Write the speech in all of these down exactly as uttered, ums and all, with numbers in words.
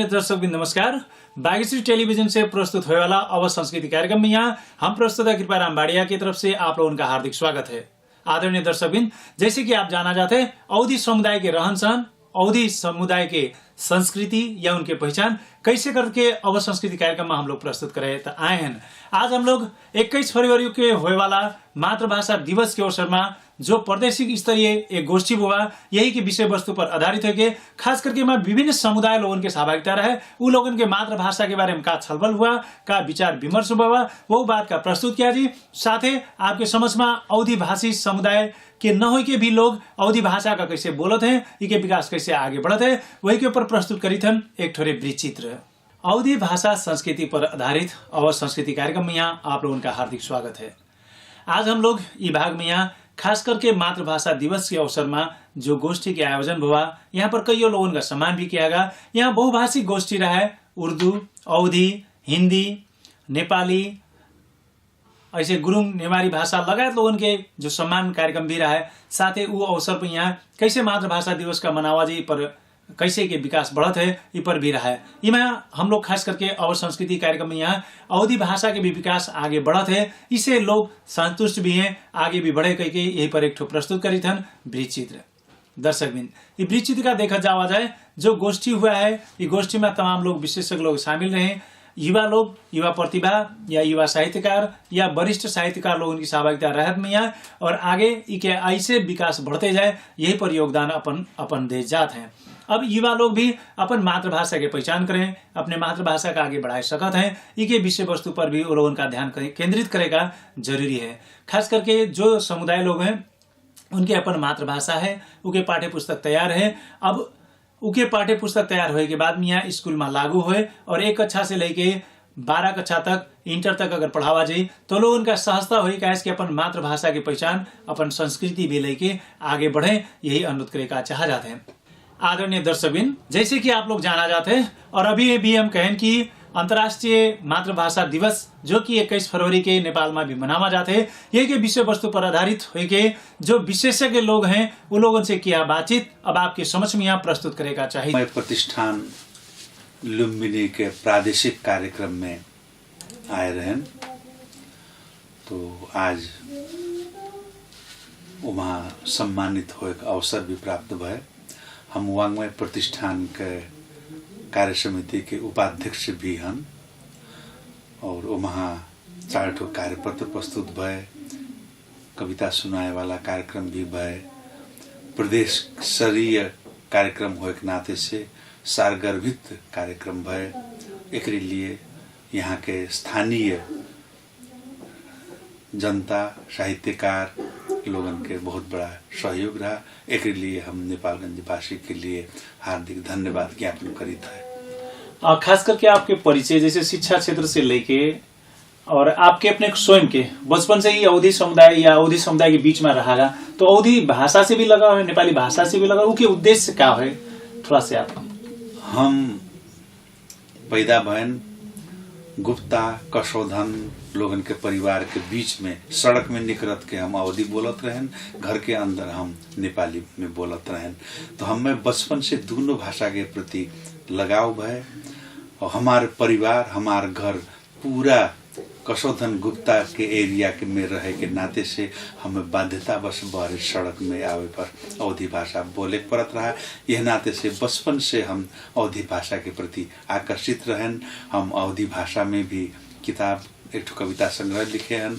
दर्शकबिन नमस्कार। बागेश्वरी टेलीविजन से प्रस्तुत होए वाला अवध संस्कृति कार्यक्रम में यहाँ हम प्रस्तुता कृपा राम बाड़िया की तरफ से आप लोगन का हार्दिक स्वागत है। आदरणीय दर्शकबिन, जैसे कि आप जाना जाते हैं, अवधी समुदाय के रहन सहन, अवधी समुदाय के संस्कृति या उनके पहचान कैसे करके अवध संस्कृति कार्यक्रम में हम लोग प्रस्तुत करे त आए हैं। आज हम लोग इक्कीस फरवरी के होए वाला मातृभाषा दिवस के अवसर में जो प्रादेशिक स्तरीय एक गोष्ठी हुआ, यही के विषय वस्तु पर आधारित है के खास करके मैं विभिन्न समुदाय लोगन के सहभागिता रहे, उ लोगन के मातृभाषा के बारे में का छलबल हुआ, का विचार विमर्श हुआ, वो बात का प्रस्तुत किया जी। साथे आपके समझ में अवधी भाषी समुदाय के न होई के भी लोग अवधी भाषा का कैसे बोलत हैं, इके विकास कैसे आगे बढ़त है, वही के ऊपर प्रस्तुत करी थन एक ठोरे वृत्तचित्र। अवधी भाषा संस्कृति पर आधारित अवध संस्कृति कार्यक्रम में यहाँ आप लोगन का हार्दिक स्वागत है। आज हम लोग ई भाग में यहाँ खास करके मातृभाषा दिवस के अवसर में जो गोष्ठी के आयोजन हुआ, यहाँ पर कईयों लोगन का सम्मान भी किया गया। यहाँ बहुभाषिक गोष्ठी रहा है, उर्दू, अवधी, हिंदी, नेपाली, ऐसे गुरुङ नेवारी भाषा लगायत लोगन के जो सम्मान कार्यक्रम भी रहा है। साथे उ अवसर पर यहाँ कैसे मातृभाषा दिवस का मनावा जाई पर कैसे के विकास बढ़त है, इ पर भी रहा है। इमा हम लोग खास करके अवध संस्कृति कार्यक्रम में यहाँ अवधी भाषा के भी विकास आगे बढ़त है, इसे लोग संतुष्ट भी हैं, आगे भी बढ़े कह के यही पर एक ठो प्रस्तुत करी थन वृत्तचित्र। दर्शकबिन, इ वृत्तचित्र का देखा जावा जाए, जो गोष्ठी हुआ है, इ गोष्ठी में तमाम लोग, विशेषज्ञ लोग शामिल रहे, युवा लोग, युवा प्रतिभा या युवा साहित्यकार या वरिष्ठ साहित्यकार लोगन की सहभागिता रहत में यहाँ और आगे इके ऐसे विकास बढ़ते जाए, यही पर योगदान अपन, अपन दे जात हैं। अब युवा लोग भी अपन मातृभाषा के पहचान करें, अपने मातृभाषा का आगे बढ़ाए सकत हैं, इके विषय वस्तु पर भी वो लोगन का ध्यान करे, केंद्रित करे का जरूरी है। खास करके जो समुदाय लोग हैं, उनके अपन मातृभाषा है, उके पाठ्य पुस्तक तैयार है। अब उके पाठ्य पुस्तक तैयार होए के बाद मियाँ स्कूल में लागू होए और एक कक्षा से लेके बारह कक्षा तक, इंटर तक अगर पढ़ावा जाई, तो लोगन का सहजता होई, काहे कि अपन मातृभाषा के पहचान, अपन संस्कृति भी लेके आगे बढ़े, यही अनुरोध करे का चाहा जात है। आदरणीय दर्शकबिन, जैसे कि आप लोग जाना जात है और अभी भी हम कहें कि अंतर्राष्ट्रीय मातृभाषा दिवस, जो कि इक्कीस फरवरी के नेपाल में भी मनावा जात है, ये के विषय वस्तु पर आधारित होए के जो विशेषज्ञ लोग हैं, वो लोगन से किया बातचीत अब आपके समक्ष में यहाँ प्रस्तुत करे का चाहिए। मैं प्रतिष्ठान लुम्बिनी के प्रादेशिक कार्यक्रम में आए रहन, तो आज वहाँ सम्मानित होए के अवसर भी प्राप्त भए। हम वाङ्मय प्रतिष्ठान के कार्य समिति के उपाध्यक्ष भी हन और वहाँ चार ठो कार्यपत्र प्रस्तुत भए, कविता सुनाए वाला कार्यक्रम भी भए, प्रदेश स्तरीय कार्यक्रम होए के नाते से सारगर्भित कार्यक्रम भए। एकरे लिए यहाँ के स्थानीय जनता, साहित्यकार लोगन के बहुत बड़ा सहयोग रहा। एकरे लिए हम नेपालगंज वासी के लिए हार्दिक धन्यवाद ज्ञापन करीत है। आ, खास करके आपके परिचय, जैसे शिक्षा क्षेत्र से लेके और आपके अपने स्वयं के बचपन से ही अवधी समुदाय या अवधी समुदाय के बीच में रहा, तो अवधी भाषा से भी लगाव है, नेपाली भाषा से भी लगाव, उके उद्देश्य का है, थोड़ा से आप। हम पैदा भएन गुप्ता, कशोधन लोगन के परिवार के बीच में, सड़क में निकरत के हम अवधी बोलत रहेन, घर के अंदर हम नेपाली में बोलत रहेन। तो हमें बचपन से दोनों भाषा के प्रति लगाव भए और हमार परिवार, हमार घर पूरा कशोधन गुप्ता के एरिया के में रहे के नाते से हमें बाध्यतावश बहरे सड़क में आवे पर अवधी भाषा बोले के पड़त रहा। यह नाते से बचपन से हम अवधी भाषा के प्रति आकर्षित रहेन। हम अवधी भाषा में भी किताब, एक ठो कविता संग्रह लिखे हन।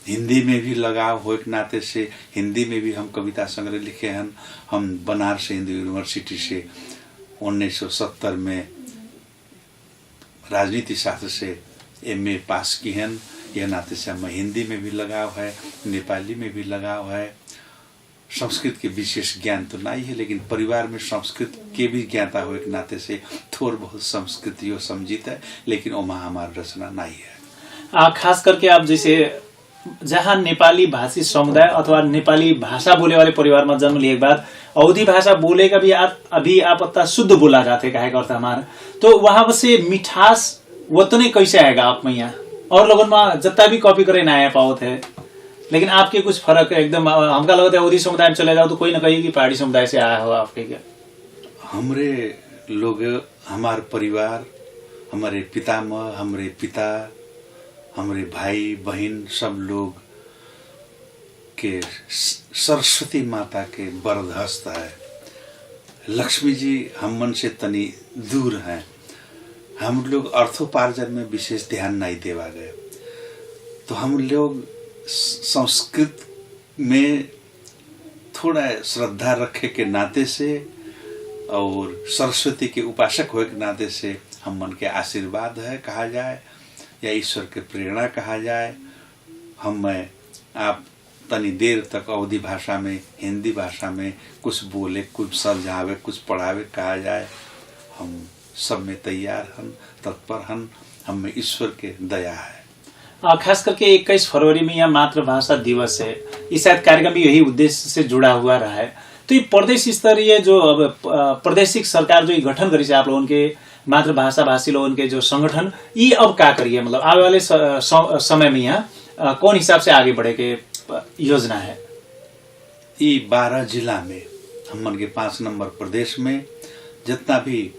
हिंदी में भी लगाव होए के नाते से हिंदी में भी हम कविता संग्रह लिखे हन। हम बनारस हिंदू यूनिवर्सिटी से उन्नीस सौ सत्तर में राजनीति शास्त्र से एमए पास किहन, यह नाते से हमें हिंदी में भी लगाव है, नेपाली में भी लगाव है। संस्कृत के विशेष ज्ञान तो नाहीं है, लेकिन परिवार में संस्कृत के भी ज्ञाता होए के नाते से थोर बहुत संस्कृतियो समझित है, लेकिन ओमा हमार रचना नाहीं है। आ, खास करके आप जैसे जहाँ नेपाली भाषी समुदाय अथवा नेपाली भाषा बोले वाले परिवार में जन्म लिए के बाद अवधी भाषा बोले का भी आप, अभी आप अत्ता शुद्ध बोला जाते, काहे का अर्थ हमार, तो वहाँ से मिठास वतने कैसे आएगा आप में यहाँ? और लोगन में जत्ता भी कॉपी करे ना आए पावत है, लेकिन आपके कुछ फर्क है एकदम। अ, हमका लगता है अवधी समुदाय में चले जाओ तो कोई ना कही कि पहाड़ी समुदाय से आया हो आपके क्या? हमरे लोग हमार परिवार, हमरे पितामह, हमरे पिता, हमरे भाई, बहिन, सब लोग के स-, सरस्वती माता के वरद हस्त है। लक्ष्मी जी हमन से तनी दूर हैं। हम लोग अर्थोपार्जन में विशेष ध्यान नहीं देवा गए। तो हम लोग स-, संस्कृत में थोड़ा श्रद्धा रखे के नाते से और सरस्वती के उपासक होए के नाते से हमन के आशीर्वाद है कहा जाए या ईश्वर के प्रेरणा कहा जाए। हम, मैं, आप तनी देर तक अवधी भाषा में, हिंदी भाषा में कुछ बोले, कुछ समझावे, कुछ पढ़ावे कहा जाए, हम सब में तैयार हन, तत्पर हन। हम में ईश्वर के दया है। आ, खास करके इक्कीस फरवरी में यहाँ मातृभाषा दिवस है, ये शायद कार्यक्रम भी यही उद्देश्य से जुड़ा हुआ रहा है। तो ये प्रदेश स्तरीय जो अब, अ, प्रादेशिक सरकार जो ये गठन करी से आप लोगन के मातृभाषा भाषी लोगन के जो संगठन, ये अब का करिए, मतलब आवे वाले स-, स-, समय में यहाँ, अ, कौन हिसाब से आगे बढ़े के, अ, योजना है? ई बारह जिला में, हमन के पाँच नंबर प्रदेश में जितना भी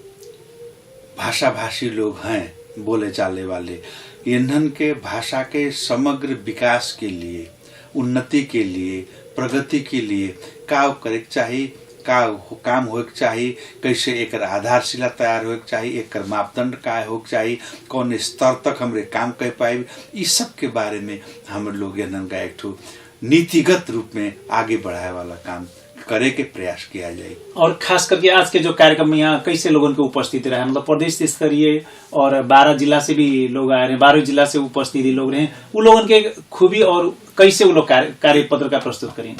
भाषा भाषी लोग हैं, बोले चाले वाले, इन्हन के भाषा के समग्र विकास के लिए, उन्नति के लिए, प्रगति के लिए का करे के चाही, का हो-, काम होए के चाही, कैसे एकर आधारशिला तैयार होए के चाही, एकर मापदंड का होए के चाही, कौन स्तर तक हमरे काम कर पाए, ई सब के बारे में हम लोग इन्हन का एक ठो नीतिगत रूप में आगे बढ़ाए वाला काम करे के प्रयास किया जाए। और खास करके आज के जो कार्यक्रम में यहाँ कैसे लोगन के उपस्थिति रहा, मतलब प्रदेश स्तरीय और बारह जिला से भी लोग आए रहे, बारह जिला से उपस्थिति लोग रहे, उ लोगन के खूबी और कैसे उ लोग कार्य, कार्यपत्र का प्रस्तुत करें?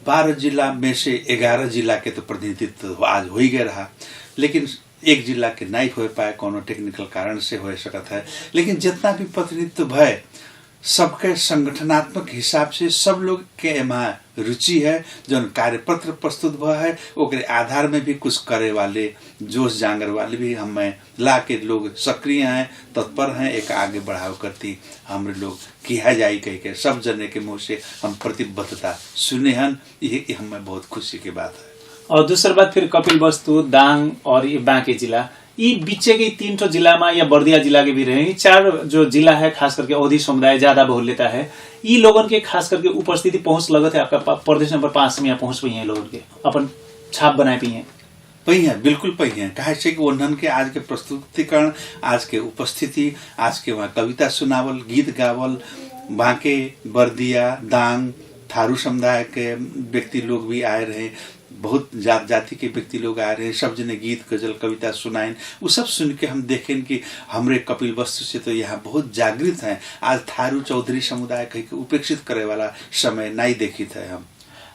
बारह जिला में से ग्यारह जिला के तो प्रतिनिधित्व आज हो ही गया रहा, लेकिन एक जिला के नहीं हो पाए, कोनो technical कारण से हो सकत है, लेकिन जितना भी प्रतिनिधित्व भय, सबके संगठनात्मक हिसाब से सब लोग के एमा रुचि है, जौन कार्यपत्र प्रस्तुत भय है, ओकरे आधार में भी कुछ करे वाले, जोश जांगर वाले भी हम में ला के लोग सक्रिय हैं, तत्पर हैं, एक आगे बढ़ाव करती हमरे लोग किहा जाई कह के सब जने के मुँह से हम प्रतिबद्धता सुने हन। ये, ये हमें बहुत खुशी की बात है। और दूसर बात फिर कपिलवस्तु, दांग और ये बांके जिला, ई बीचे के तीन ठो जिला में या बर्दिया जिला के भी रहे, ई चार जो जिला है खास करके अवधी समुदाय ज्यादा बहुल्यता है, ई लोगन के खास करके उपस्थिति पहुंच लगत है आपका प-, प्रदेश नंबर पाँच में यहाँ पहुंच पई हैं लोगन के, अपन छाप बनाए पई हैं। पई हैं, बिल्कुल पई हैं। काहे से कि उन्हन के आज के प्रस्तुतिकरण, आज के उपस्थिति, आज के वहाँ कविता सुनावल, गीत गावल, बांके, बर्दिया, दांग, थारू समुदाय के व्यक्ति लोग भी आए रहे, बहुत जात जाति के व्यक्ति लोग आए रहे, सब जने गीत, गजल, कविता सुनाइन। उ सब सुन के हम देखेन कि हमरे कपिलवस्तु से तो यहाँ बहुत जागृत हैं। आज थारू चौधरी समुदाय कह के उपेक्षित करे वाला समय नहीं देखित है हम।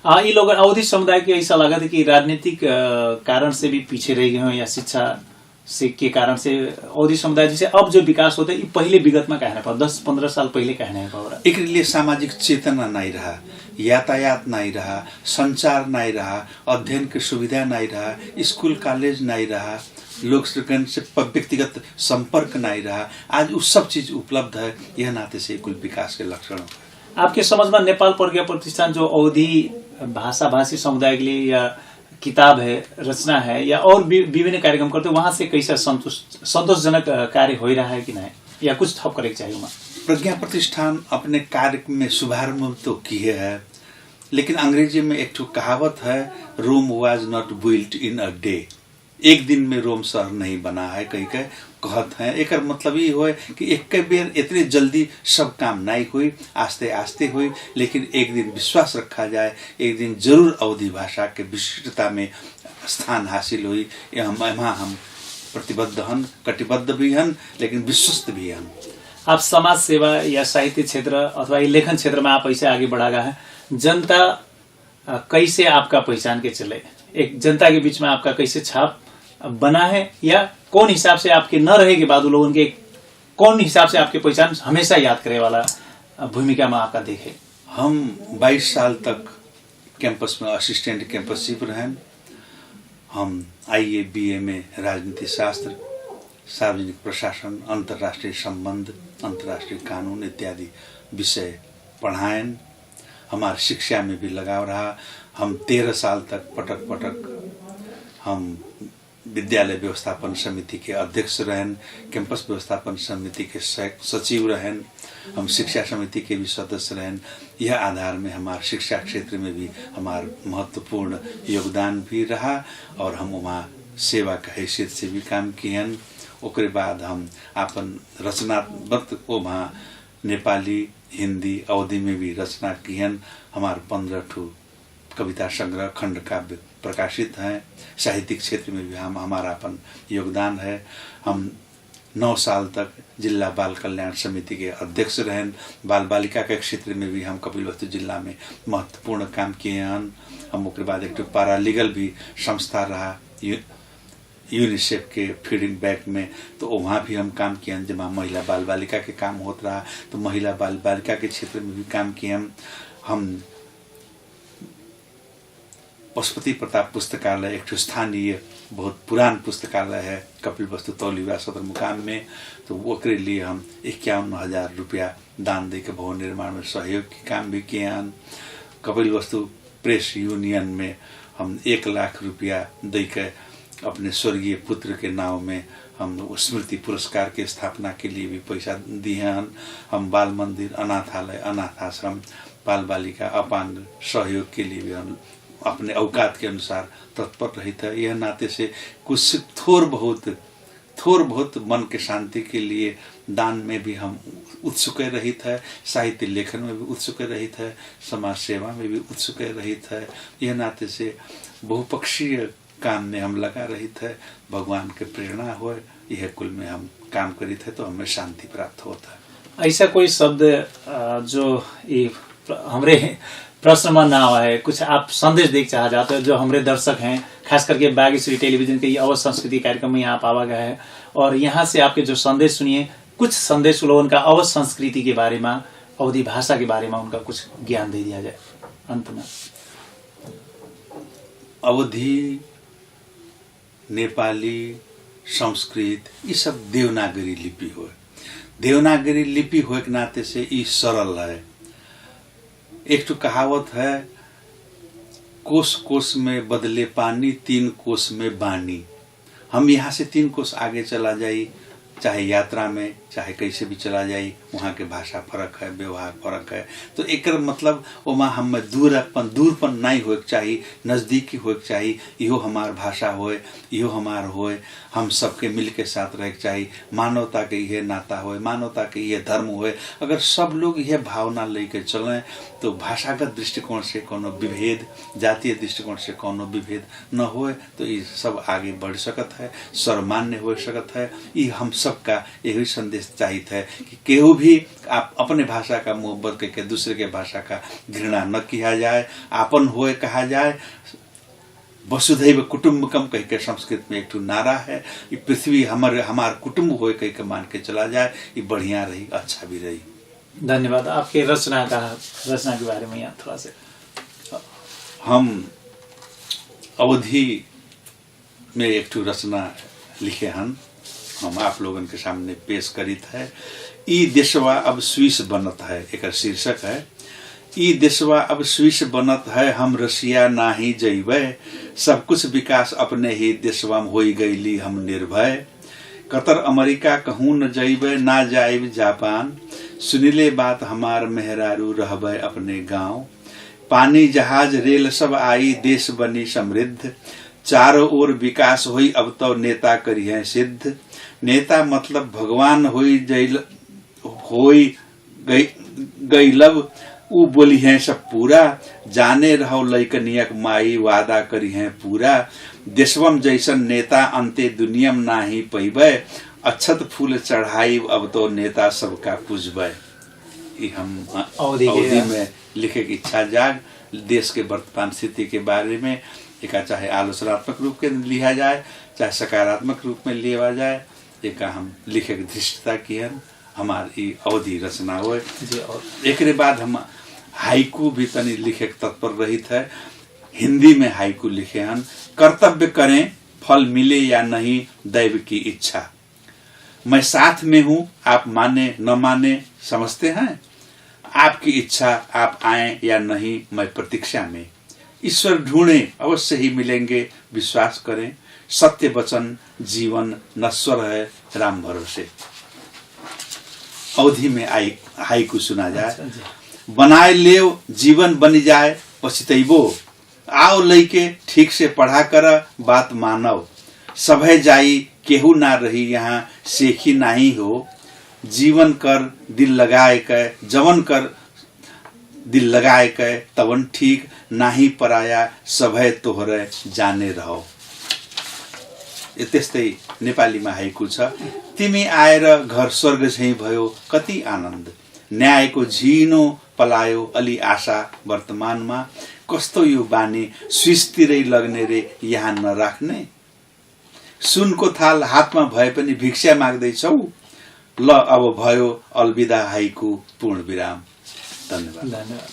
आ, ई लोग अवधी समुदाय के ऐसा लागत है कि राजनीतिक, अ, कारण से भी पीछे रह गए हों या शिक्षा से, के कारण से अवधी समुदाय जैसे अब जो विकास होता है, ई पहले विगत में काहे ना पाओ, दस पन्द्रह साल पहले काहे ना पाओ रहा? एकरे लिए सामाजिक चेतना नहीं रहा, यातायात नहीं रहा, संचार नहीं रहा, अध्ययन के सुविधा नहीं रहा, स्कूल कॉलेज नहीं रहा, लोग से, से प-, व्यक्तिगत संपर्क नहीं रहा। आज उ सब चीज उपलब्ध है, यह नाते से कुल विकास के लक्षण है। आपके समझ में नेपाल प्रज्ञा प्रतिष्ठान जो अवधी भाषा भाषी समुदाय के लिए या किताब है, रचना है या और भी विभिन्न कार्यक्रम करते, वहाँ से कैसा संतुष्ट, संतोषजनक, अ, कार्य हो रहा है कि नहीं, या कुछ थप करे के चाहिए वहाँ? प्रज्ञा प्रतिष्ठान अपने कार्य में शुभारंभ तो किए है, लेकिन अंग्रेजी में एक ठो कहावत है, "Rome was not built in a day।" एक दिन में रोम शहर नहीं बना है कह के कहत हैं। एकर मतलब ई होए कि एक बेर इतने जल्दी सब काम नहीं हुई, आस्ते आस्ते हुई, लेकिन एक दिन विश्वास रखा जाए, एक दिन जरूर अवधी भाषा के विशिष्टता में स्थान हासिल हुई। ये हम, एमा हम प्रतिबद्ध हन, कटिबद्ध भी हन, लेकिन विश्वस्त भी हन। आप समाज सेवा या साहित्य क्षेत्र अथवा ये लेखन क्षेत्र में आप ऐसे आगे बढ़ा गया है, जनता, अ, कैसे आपका पहचान के चले, एक जनता के बीच में आपका कैसे छाप बना है या कौन हिसाब से आपके न रहे के बाद उन लोगन के कौन हिसाब से आपके पहचान हमेशा याद करे वाला, अ, भूमिका में आपका देखे? हम बाईस साल तक कैंपस में असिस्टेंट कैंपस चीफ रहन। हम आई ए, बी ए में राजनीति शास्त्र, सार्वजनिक प्रशासन, अंतर्राष्ट्रीय संबंध, अंतर्राष्ट्रीय कानून इत्यादि विषय पढ़ाएन। हमार शिक्षा में भी लगाव रहा। हम तेरह साल तक पटक पटक हम विद्यालय व्यवस्थापन समिति के अध्यक्ष रहेन, campus व्यवस्थापन समिति के स-, सचिव रहेन, हम शिक्षा समिति के भी सदस्य रहेन। यह आधार में हमार शिक्षा क्षेत्र में भी हमार महत्वपूर्ण योगदान भी रहा और हम वहाँ सेवा के हैसियत से भी काम किहन। ओकरे बाद हम आपन रचनात्मक वहाँ नेपाली, हिंदी, अवधी में भी रचना किहन। हमार पन्द्रह ठो कविता संग्रह, खंड काव्य प्रकाशित हैं। साहित्यिक क्षेत्र में भी हम, हमारा अपन योगदान है। हम नौ साल तक जिला बाल कल्याण समिति के अध्यक्ष रहेन। बाल बालिका के क्षेत्र में भी हम कपिलवस्तु जिला में महत्वपूर्ण काम किहन। हम ओकरे बाद एक ठो paralegal भी संस्था रहा, यू-, UNICEF के feeding back में, तो वहाँ भी हम काम किहन, जेमा महिला बाल बालिका के काम होत रहा, तो महिला बाल बालिका के क्षेत्र में भी काम किहन। हम पशुपति प्रताप पुस्तकालय, एक ठो स्थानीय बहुत पुरान पुस्तकालय है कपिलवस्तु तौलिया सदर मुकाम में, तो ओकरे लिए हम इक्यावन हजार रुपया दान दे के भवन निर्माण में सहयोग के काम भी किहन। कपिलवस्तु प्रेस यूनियन में हम एक लाख रुपया दे के अपने स्वर्गीय पुत्र के नाव में हम स्मृति पुरस्कार के स्थापना के लिए भी पैसा दिहन। हम बाल मंदिर, अनाथालय, अनाथ आश्रम, बाल बालिका, अपांग सहयोग के लिए भी हम अपने औकात के अनुसार तत्पर रहित है। यह नाते से कुछ थोर बहुत, थोर बहुत मन के शांति के लिए दान में भी हम उत्सुक रहित है, साहित्य लेखन में भी उत्सुक रहित है, समाज सेवा में भी उत्सुक रहित है। यह नाते से बहुपक्षीय काम में हम लगा रहित है। भगवान के प्रेरणा होए, यह कुल में हम काम करित है, तो हमें शांति प्राप्त होत है। ऐसा कोई शब्द, अ, जो ये प्र-, हमरे प्रश्न में ना आवा है, कुछ आप संदेश देके चाहा जाते हो, जो हमरे दर्शक हैं, खास करके बागेश्वरी टेलीविजन के ये अवध संस्कृति कार्यक्रम में यहाँ आप आवा गया है और यहाँ से आपके जो संदेश सुनिए, कुछ संदेश उ लोगन का अवध संस्कृति के बारे में, अवधी भाषा के बारे में उनका कुछ ज्ञान दे दिया जाए अंत में। अवधी, नेपाली, संस्कृत, ई सब देवनागरी लिपि होए। देवनागरी लिपि होए के नाते से ई सरल है। एक ठो कहावत है, "कोस कोस में बदले पानी, तीन कोस में बानी।" हम यहाँ से तीन कोस आगे चला जाई, चाहे यात्रा में, चाहे कैसे भी चला जाई, वहाँ के भाषा फर्क है, व्यवहार फर्क है। तो एकर मतलब ओमा हम दूरपन, दूरपन नाई होए के चाही, नजदीकी होए के चाही। इहो हमार भाषा होए, इहो हमार होए, हम सबके मिल के साथ रहे के चाही। मानवता के इहे नाता होए, मानवता के इहे धर्म होए। अगर सब लोग इहे भावना लेके चलें, तो भाषागत दृष्टिकोण से कोनो विभेद, जातीय दृष्टिकोण से कोनो विभेद न होए, तो ई सब आगे बढ़ सकत है, सर्वमान्य हो सकत है। ई हम सबका यही संदेश चाहित है कि केहू भी आप अपने भाषा का मोहब्बत करके दूसरे के भाषा का घृणा न किया जाए, आपन होए कहा जाए। वसुधैव कुटुम्बकम कह के संस्कृत में एक ठो नारा है। ई पृथ्वी हमर, हमार कुटुम्ब होए कह के मान के चला जाए, ई बढ़िया रही, अच्छा भी रही। धन्यवाद। आपके रचना का, रचना के बारे में यहाँ थोड़ा सा। हम अवधी में एक ठो रचना लिखे हन, हम आप लोगन के सामने पेश करित है। ई देशवा अब स्विस बनत है, एकर शीर्षक है, ई देशवा अब स्विस बनत है, हम रसिया नाही जइबे, सब कुछ विकास अपने ही देशवा में होई गइली हम निर्भय। कतर अमेरिका कहूँ न जइबे, ना जाइब जापान, सुनिले बात हमार मेहरारू रहबे अपने गाँव। पानी जहाज रेल सब आई, देश बनी समृद्ध, चारों ओर विकास होई अब तो नेता करिहें सिद्ध। नेता मतलब भगवान होई जइल, होई गई, गइलब ऊ बोलिहें सब पूरा। जाने रहो लइकनियक माई वादा करिहें पूरा। देशवम जैसन नेता अंते दुनियम नाही पइबे। अच्छत फूल चढ़ाई अब तो नेता सबका पूजबे। ई हम अवधी के अवधी में लिखे के इच्छा जाग, देश के वर्तमान स्थिति के बारे में, एका चाहे आलोचनात्मक रूप के लिहा जाए, चाहे सकारात्मक रूप में लेवा जाए, एका हम लिखे के धृष्टता किहन, हमार ई अवधी रचना होए। जी, और एकरे बाद हम हाइकु भी तनी लिखे के तत्पर रहित है, हिंदी में हाइकु लिखे हन, कर्तव्य करें, फल मिले या नहीं, दैव की इच्छा। मैं साथ में हूँ, आप माने न माने, समझते हैं? आपकी इच्छा, आप आएं या नहीं, मैं प्रतीक्षा में। ईश्वर ढूंढें, अवश्य ही मिलेंगे, विश्वास करें। सत्य वचन जीवन नश्वर है, राम भरोसे। अवधी में आई, हाइकु सुना जाए। अच्छा, जी। बनाए लेव जीवन बनि जाए पछितैबो। आव लइके ठीक से पढ़ा कर, बात मानव। सभे जाई, केहू ना रही यहाँ, सेखी नाही हो। जीवन कर दिल लगाए के, जवन कर दिल लगाए के, तवन ठीक, नाही पराया, सभे तोहरे जाने रहो। यतेस्तै नेपालीमा हाइकु छ। तिमी आएर घर स्वर्ग झैँ भयो, कति आनन्द। न्यायको झिनो पलायो, अलि आशा वर्तमानमा। कस्तो यो बानी, स्विचतिरै लग्ने रे, यहाँ नराख्ने। सुनको थाल हातमा भए पनि भिक्षा माग्दैछौ। ल, अब भयो, अलविदा हाइकु, पूर्ण विराम। धन्यवाद। धन्यवाद।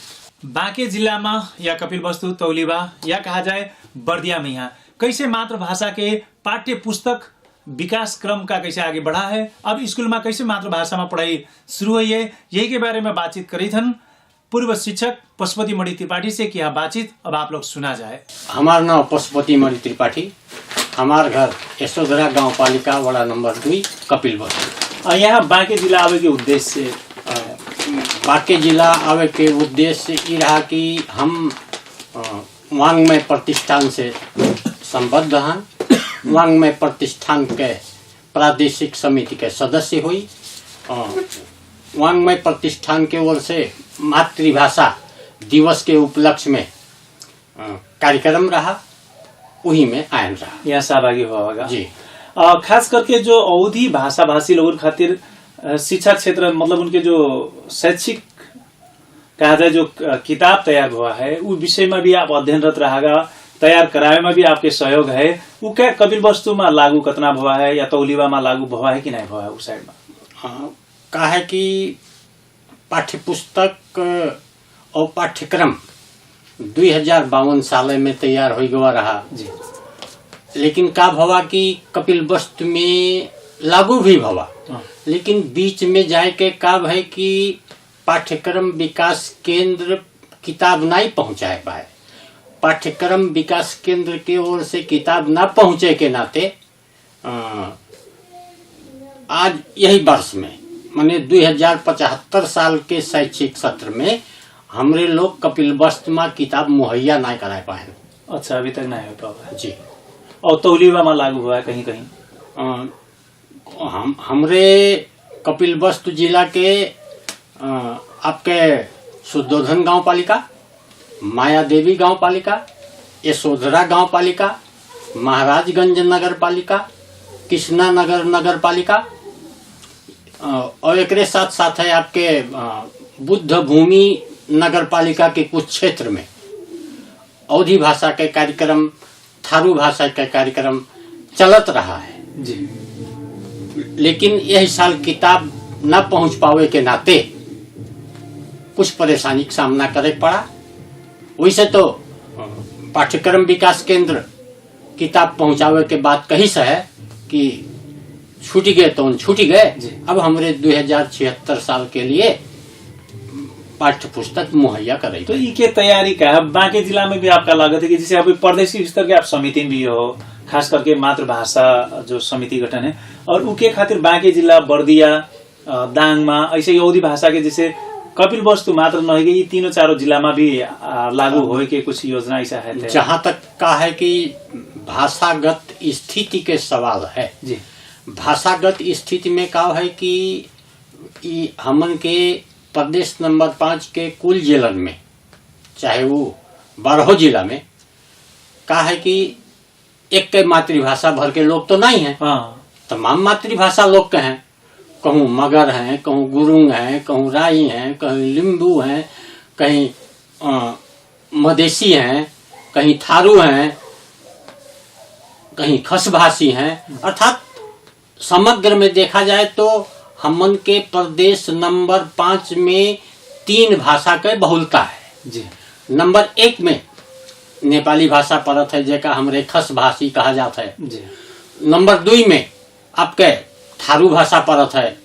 बाँके जिल्लामा या कपिलवस्तु, तौलिवा या कहा जाए बर्दियामा यहाँ कैसे मातृभाषा के पाठ्य पुस्तक विकास क्रम का कैसे आगे बढ़ा है, अब स्कूल मा कैसे मातृभाषा मा पढ़ाई शुरू हुई है, यही के बारे में बातचीत करी थन पूर्व शिक्षक पशुपति मणि त्रिपाठी से किया बातचीत, अब आप लोग सुना जाए। हमार नाम पशुपति मणि त्रिपाठी, हमार घर यशोधरा गाउँपालिका, वडा नम्बर दुई, कपिलवस्तु। अ, यहाँ बाँके जिला आवे के उद्देश्य? अ, बाँके जिला आवे के उद्देश्य ई रहा कि हम, अ, वाङ्मय प्रतिष्ठान से सम्बद्ध हन। वाङ्मय प्रतिष्ठान के प्रादेशिक समिति के सदस्य हुई। अ, वाङ्मय प्रतिष्ठान के ओर से मातृभाषा दिवस के उपलक्ष्य में, अ, कार्यक्रम रहा, उही में आएन रहा। यहाँ सहभागी हुआ होगा। जी। अ, खास करके जो अवधी भाषा भाषी लोगन खातिर, अ, शिक्षा क्षेत्र, मतलब उनके जो शैक्षिक कहा जाए, जो, अ, किताब तैयार हुआ है, उ विषय में भी आप अध्ययनरत रहा गा, तैयार करावे में भी आपके सहयोग है। उ क्या कपिलवस्तु में लागू कतना भवा है या तौलिवा में लागू भवा है कि नहीं भवा है उस साइड में? हाँ, का है कि पाठ्य पुस्तक और पाठ्यक्रम दुई हजार बावन साल में तैयार हो गवा रहा। जी। लेकिन का भवा कि कपिलवस्तु में लागू भी भवा, हाँ। लेकिन बीच में जाए के का भय कि पाठ्यक्रम विकास केंद्र किताब नहीं पहुँचाए पाए। पाठ्यक्रम विकास केंद्र के ओर से किताब ना पहुँचे के नाते, अ, आज यही वर्ष में, माने दुई हजार पचहत्तर साल के शैक्षिक सत्र में हमरे लोग कपिलवस्तु मा किताब मुहैया ना कराए पाए। अच्छा, अभी तक नहीं हो पावा है। जी। और तौलिवा मा लागू हुआ है कहीं कहीं? अ, हम, हमरे कपिलवस्तु जिला के, अ, आपके शुद्धोधन गाउँपालिका, मायादेवी गाउँपालिका, यशोधरा गाउँपालिका, महाराजगंज नगरपालिका, कृष्णा नगर नगरपालिका, अ, और एकरे साथ साथ है आपके, अ, बुद्ध भूमि नगरपालिका के कुछ क्षेत्र में अवधी भाषा के कार्यक्रम, थारू भाषा के कार्यक्रम चलत रहा है। जी। लेकिन यही साल किताब ना पहुँच पावे के नाते कुछ परेशानी का सामना करे पड़ा। वैसे तो, अ, पाठ्यक्रम विकास केंद्र किताब पहुँचावे के बात कही से है कि छूट गए तो छूट गए। जी। अब हमरे दुई हजार छिहत्तर साल के लिए पाठ्य पुस्तक मुहैया करे तो के। ई के तैयारी का है? बाँके जिला में भी आपका लागत है कि जैसे अभी प्रदेशी स्तर के आप समिति भी हो, खास करके मातृभाषा जो समिति गठन है, और उके खातिर बाँके जिला बर्दिया, अ, दाङ मा, ऐसे ही अवधी भाषा के जैसे कपिलवस्तु मात्र नहीं कि ई तीनों चारों जिला में भी, अ, लागू हाँ। होए के कुछ योजना ऐसा है तो? जहाँ तक का है कि भाषागत स्थिति के सवाल है। जी। भाषागत स्थिति में का है कि ई हमन के प्रदेश नंबर पाँच के कुल जिलन में, चाहे वो बारह जिला में, का है कि एक के मातृभाषा भर के लोग तो नहीं है। हाँ। तमाम मातृभाषा लोग के हैं, कहूँ मगर हैं, कहूँ गुरुंग हैं, कहूँ राई हैं, कहीं लिम्बू हैं, कहीं, अ, मधेसी हैं, कहीं थारू हैं, कहीं खसभाषी हैं। अर्थात समग्र में देखा जाए तो हमन के प्रदेश नंबर पाँच में तीन भाषा के बहुलता है। जी। नंबर एक में नेपाली भाषा पड़त है, जेका हमरे खसभाषी कहा जात है। जी। नंबर दुई में आपके थारू भाषा पड़त है।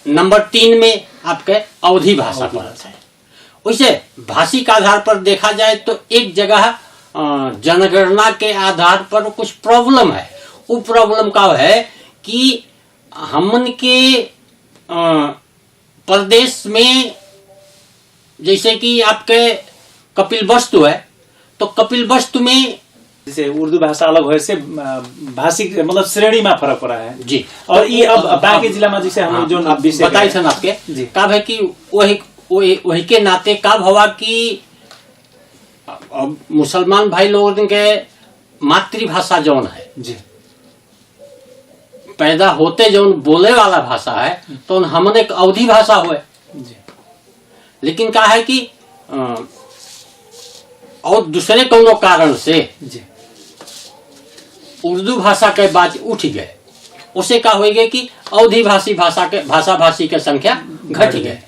नंबर तीन में आपके अवधी भाषा अवधी पड़त भाषा। है। वैसे भाषिक आधार पर देखा जाए तो एक जगह, अ, अ, जनगणना के आधार पर कुछ problem है। उ problem का है कि हमन के, अ, प्रदेश में जैसे कि आपके कपिलवस्तु है, तो कपिलवस्तु में जैसे उर्दू भाषा अलग होए से, अ, भाषिक मतलब श्रेणी में फर्क पड़ा है। जी। और ये अब तो बाकी अब जिला में जैसे हम लोग हाँ, जो अब विषय बताई है। सन आपके, जी। का है कि वही, वही, वही के नाते का भवा कि अब मुसलमान भाई लोगन के मातृभाषा जौन है, जी। पैदा होते जौन बोले वाला भाषा है, हम्म। तो हमन एक अवधी भाषा होए। जी। लेकिन का है कि, अ, और दूसरे कौनो कारण से जी। उर्दू भाषा के बात उठ गए, उसे का होई गए कि अवधी भाषी भाषा के, भाषा भाषी के संख्या घट घट गए। गए।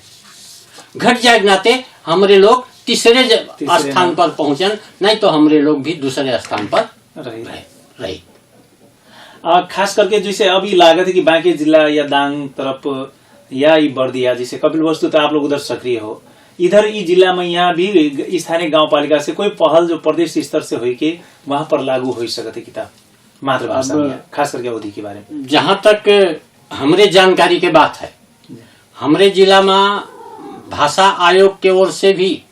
घट जाए के नाते हमरे लोग तीसरे ज-, तीसरे स्थान नंबर। पर पहुंचन, नहीं तो हमरे लोग भी दूसरे स्थान पर रही। रहे, रही। आ, खास करके जैसे अभी लागत है कि बाँके जिला या दाङ तरफ या ई बर्दिया, जैसे कपिलवस्तु तो आप लोग उधर सक्रिय हो, इधर ई जिला में यहाँ भी स्थानीय गाउँपालिका से कोई पहल जो प्रदेश स्तर से होई के वहाँ पर लागू होई सकत है किताब मातृभाषा अब में, खास करके अवधी के बारे में? जहाँ तक हमरे जानकारी के बात है, जी। हमरे जिला में भाषा आयोग के ओर से भी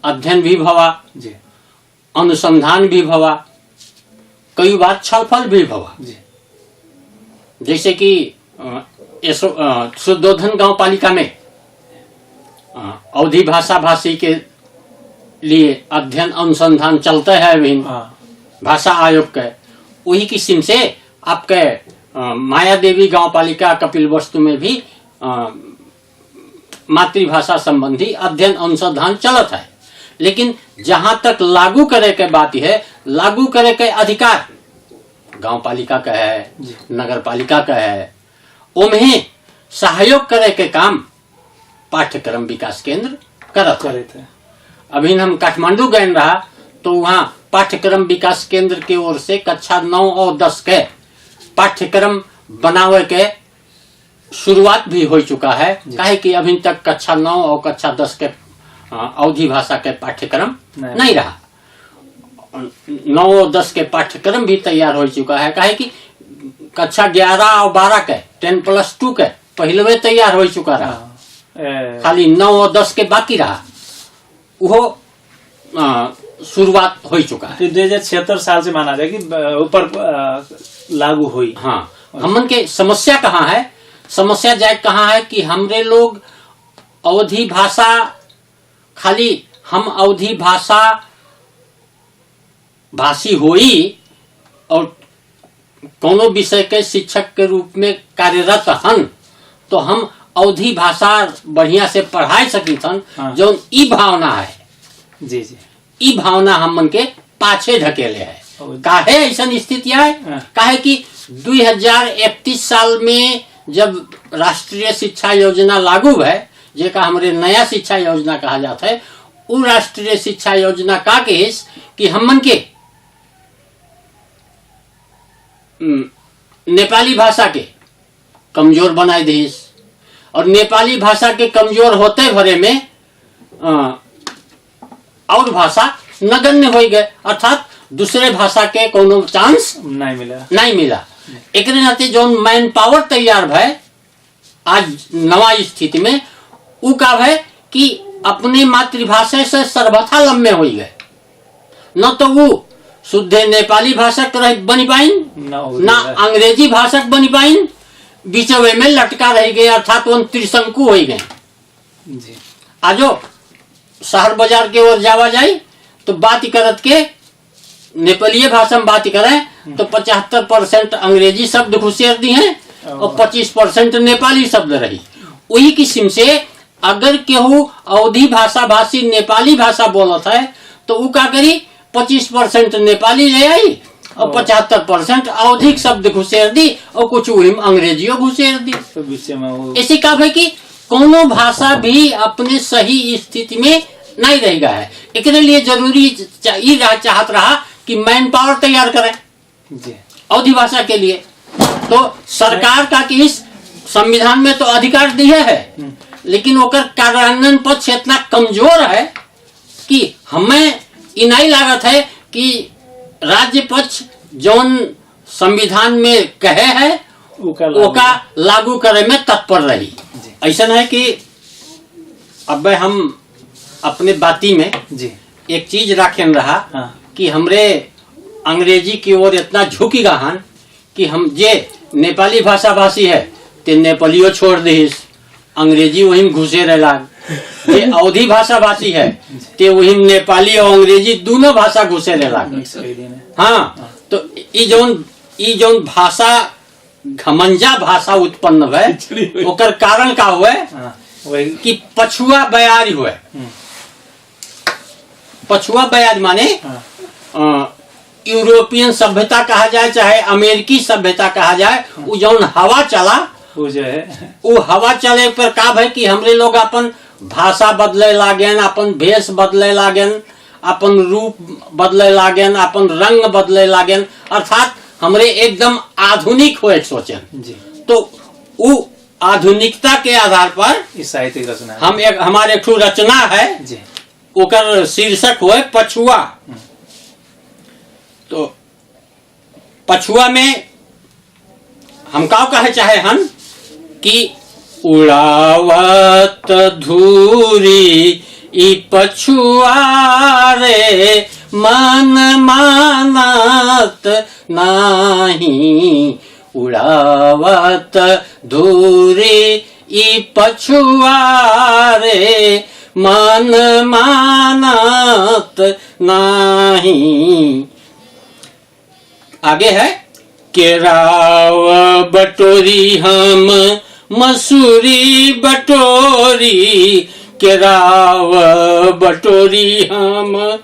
अध्ययन भी भवा, जी। अनुसंधान भी भवा, कई बार छलफल भी भवा। जी। जैसे कि, अ, यसो-, अ, शुद्धोधन गाउँपालिका में, अ, अवधी भाषा भाषी के लिए अध्ययन अनुसंधान चलते है अभी हाँ। भाषा आयोग के। वही किस्म से आपके, अ, माया देवी गाउँपालिका कपिलवस्तु में भी, अ, मातृभाषा संबंधी अध्ययन अनुसंधान चलत है, लेकिन जहाँ तक लागू करे के बात है, लागू करे के अधिकार गाउँपालिका का है, जी। नगरपालिका का है, ओम्हे सहयोग करे के काम पाठ्यक्रम विकास केंद्र करत है। करत है। अभी हम काठमांडू गए रहा, तो वहाँ पाठ्यक्रम विकास केंद्र के ओर से कक्षा नौ और दस के पाठ्यक्रम बनावे के शुरुआत भी हो चुका है, जी। काहे कि अभी तक कक्षा नौ और कक्षा दस के, अ, अवधी भाषा के पाठ्यक्रम नहीं। नहीं रहा। नौ और दस के पाठ्यक्रम भी तैयार हो चुका है, काहे कि कक्षा ग्यारह और बारह के, ten plus two के पहले में तैयार हो चुका रहा। हाँ। ए। खाली नौ और दस के बाकी रहा। वो, अ, शुरुआत हो चुका है। फिर दो हज़ार छिहत्तर साल से माना जाए कि, अ, ऊपर, अ, लागू हुई। हाँ, हमन के समस्या कहाँ है? समस्या जाए कहाँ है कि हमरे लोग अवधी भाषा, खाली हम अवधी भाषा भाषी होई और कौनो विषय के शिक्षक के रूप में कार्यरत हन, तो हम अवधी भाषा बढ़िया से पढ़ाई सकित हन, हाँ। जौन ई भावना है, जी, जी। ई भावना हमन के पाछे ढकेले है। अवधी। काहे ऐसन स्थिति आए? हाँ। काहे कि दुई हजार इकतीस साल में जब राष्ट्रीय शिक्षा योजना लागू है, जेका हमरे नया शिक्षा योजना कहा जात है, उ राष्ट्रीय शिक्षा योजना का कहिस कि हमन के, उम, नेपाली भाषा के कमजोर बनाए दिस और नेपाली भाषा के कमजोर होते भरे में, अ, और भाषा नगण्य हो गए, अर्थात दूसरे भाषा के कोनो chance नहीं मिला। नहीं मिला। एकरे नाते जौन manpower तैयार भय आज नवा स्थिति में, उ का भय कि अपने मातृभाषा से सर्वथा लम्बे हो गए। न तो वो शुद्धे नेपाली भाषक रह बनी पाइन, न हो ना गया। अंग्रेजी भाषक बनी पाइन, बीचवे में लटका रह गए, अर्थात वो त्रिशंकु हो गए। जी। आजो शहर बाजार के ओर जावा जाई, तो बात करत के नेपालीय भाषा में बात करें, हम्म। तो पचहत्तर percent अंग्रेजी शब्द घुसेर दी हैं और ओह। पच्चीस percent नेपाली शब्द रही। वही किस्म से अगर केहू अवधी भाषा भाषी नेपाली भाषा बोलत है, तो उ का करी? पच्चीस percent नेपाली ले आई और ओह। पचहत्तर percent अवधी शब्द घुसेर दी और कुछ वही में अंग्रेजियो घुसेर दी। तो बीच में वो ऐसे का भाई कि कोनो भाषा भी अपने सही स्थिति में नहीं रहेगा है। एकरे लिए जरूरी चा-, ई रहा, चाहत रहा कि manpower तैयार करें जी। अवधी भाषा के लिए। तो सरकार का कि इस संविधान में तो अधिकार दिए है, हम्म। लेकिन ओकर कार्यान्वयन पक्ष इतना कमजोर है कि हमें ई नहीं लागत है कि राज्य पक्ष जौन संविधान में कहे है, ओका लागू ओका लागू करे में तत्पर रही। जी। ऐसन है कि अबे हम अपने बाती में जी। एक चीज राखेन रहा हाँ। कि हमरे अंग्रेजी की ओर इतना झुकी रहन कि हम जे नेपाली भाषा भाषी है, ते नेपालियो छोड़ दिहिस, अंग्रेजी वही में घुसे रह लाग। जे अवधी भाषा भाषी है, ते वही में नेपाली और अंग्रेजी दोनों भाषा घुसे रह लाग। Mix कर दिए ने। हाँ, हाँ। तो ई जौन, ई जौन भाषा, घमंजा भाषा उत्पन्न हुए, खिचड़ी हुई। ओकर कारण का हुए हाँ, वही। कि पछुआ बयार हुए। हम्म। पछुआ बयार माने, हाँ। अ, यूरोपियन सभ्यता कहा जाए, चाहे अमेरिकी सभ्यता कहा जाए, हाँ। उ जौन हवा चला, वो जो है। उ हवा चले पर का भय कि हमरे लोग अपन भाषा बदले लागेन, अपन भेष बदले लागेन, अपन रूप बदले लागेन, अपन रंग बदले लागेन, अर्थात हमरे एकदम आधुनिक होए के सोचेन। जी। तो उ आधुनिकता के आधार पर ई साहित्यिक रचना है। हम एक, हमारे एक ठो रचना है, जी। ओकर शीर्षक होए पछुआ। हम्म। तो पछुआ में हम का कहे चाहे हन कि उड़ावत धूरी ई पछुआ रे, मन मानत नाही। उड़ावत धूरी ई पछुआ रे, मन मानत नाही। आगे है, केराव बटोरी हम मसूरी बटोरी, केराव बटोरी हम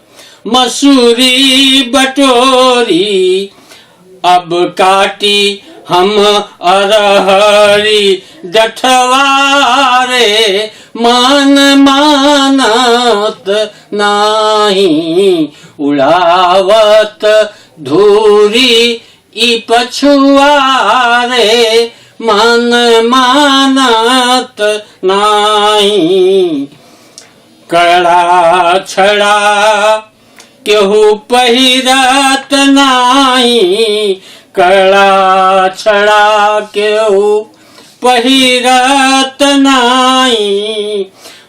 मसूरी बटोरी, अब काटी हम अरहरी डठवा रे, मन मानत नाही। उड़ावत धूरी ई पछुआ रे, मन मानत नाही। कड़ा छड़ा केहू पहिरत नाही, कड़ा छड़ा केहू पहिरत नाही।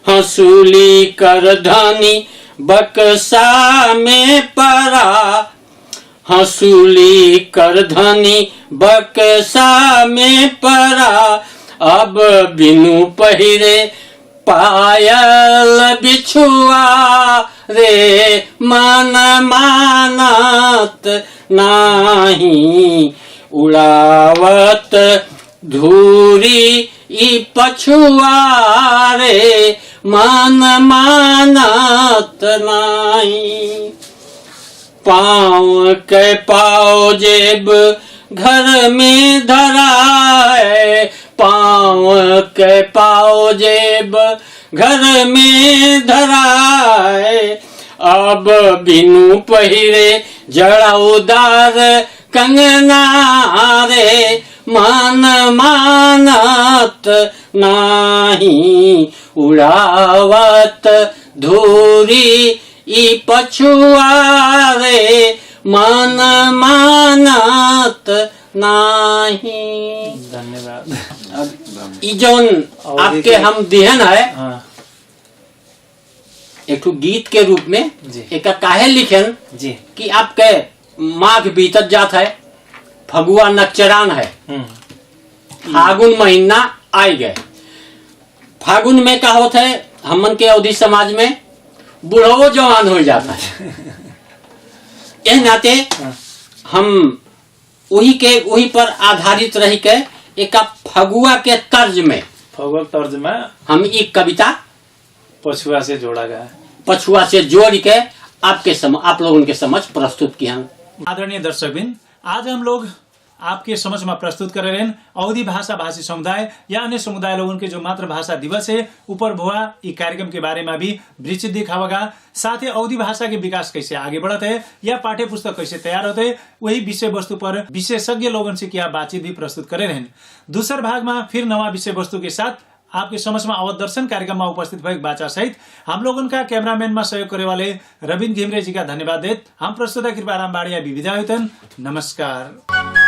हँसुली करधनी बक्सा में परा, हँसुली करधनी बक्सा में परा, अब बिनु पहिरे पायल बिछुआ रे, मन मानत नाही। उड़ावत धूरी ई पछुआ रे, मन मानत नाही। पाँव के पाव जेब घर में धराए, पाँव के पाव जेब घर में धराए। अब बिनु पहिरे जड़ौदार कंगना रे, मन मानत नाही। उड़ावत धूरी ई पछुआ रे, मन मानत नाही। धन्यवाद। अब ई जौन और आपके देखिए हम दिहन है, हाँ। एक ठो गीत के रूप में जी। एका काहे लिखन जी। कि आपके माघ बीतत जात है, फगुआ नकचरान है, हम्म। फागुन महीना आइ गए। फागुन में का होत है, हमन के अवधी समाज में बुढ़वो जवान हो जात है। एह नाते हाँ। हम वही के, वही पर आधारित रह के एका फगुआ के तर्ज में फगुआ के तर्ज में हम ई कविता पछुआ से जोड़ा गया है। पछुआ से जोड़ के आपके सम-, आप लोगन के समझ प्रस्तुत किहन। आदरणीय दर्शकबिन, आज हम लोग आपके समझ में प्रस्तुत करे रहेन अवधी भाषा भाषी समुदाय या अन्य समुदाय लोगन के जो मातृभाषा दिवस है, ऊपर भवा ई कार्यक्रम के बारे में भी विस्तृत दिखावा गा। साथ ही अवधी भाषा के विकास कैसे आगे बढ़त है या पाठ्य पुस्तक कैसे तैयार होत है, वही विषय वस्तु पर विशेषज्ञ लोगन से किया बातचीत भी प्रस्तुत करे रहेन। दूसर भाग में फिर नवा विषय वस्तु के साथ आपके समक्ष मा अवध दर्शन कार्यक्रम मा उपस्थित भइल बाचा सहित हम लोगन का कैमरामैन मा सहयोग करे वाले रविंद्र घिमिरे जी का धन्यवाद देत हम प्रस्तुता कृपाराम बाड़िया भी विदा होइतन। नमस्कार।